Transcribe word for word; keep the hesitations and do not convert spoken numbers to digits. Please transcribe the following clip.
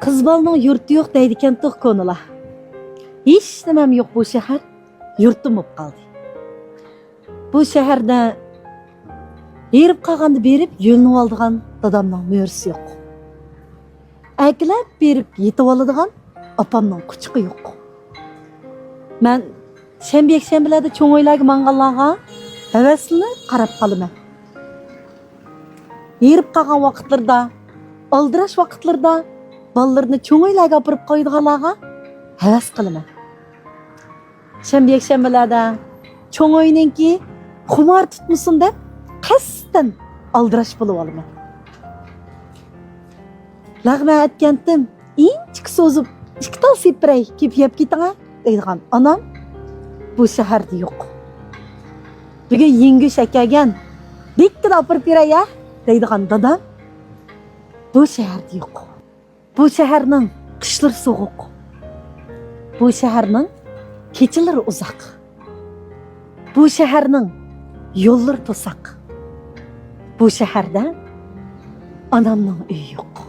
قىز بالىنىڭ يۇرتى يوق دەيدىكەنتۇق كونىلار. ھېچ نېمەم يوق بۇ شەھەر، يۇرتۇم بولۇپ قالدى. بۇ شەھەردە ھېرىپ قالغاندا بېرىپ يۆلىنىۋالىدىغان دادامنىڭ مۈرىسى يوق. ئەركىلەپ بېرىپ يېتىۋالىدىغان ئاپامنىڭ قۇچىقى يوق. مەن شەنبە يەكشەنبىلەردە چوڭ ئۆيلەرگە ماڭغانلارغا ھەۋەسلىنىپ قاراپ قالىمەن. ھېرىپ قالغان ۋاقىتلىرىدا، ئالدىراش ۋاقىتلىرىدا بالىلىرىنى چوڭ ئۆيلەرگە ئاپىرىپ قويىدىغانلارغا ھەۋەس قىلىمەن. شەنبە يەكشەنبىلەردە چوڭ ئۆينىڭكى خۇمار تۇتمىسۇن دەپ قەستەن ئالدىراش بولۇۋالىمەن. لەغمەن ئەتكەنتىم، ئىنچىكە سوزۇپ، ئىككى تال سېپىپ بېرەي، كېپىپ يەپ كېتىڭە دەيدىغان ئانام بۇ شەھەردە يوق. بۈگۈن يېڭى گۆش ئەكەلگەن، دىككىدە ئاپىرىپ بېرەي ھە دەيدىغان دادام بۇ شەھەردە يوق. بۇ شەھەرنىڭ قىشلىرى سوغۇق. بۇ شەھەرنىڭ كېچىلىرى ئۇزاق. بۇ شەھەرنىڭ يوللىرى توساق. بۇ شەھەردە ئانامنىڭ ئۆيى يوق.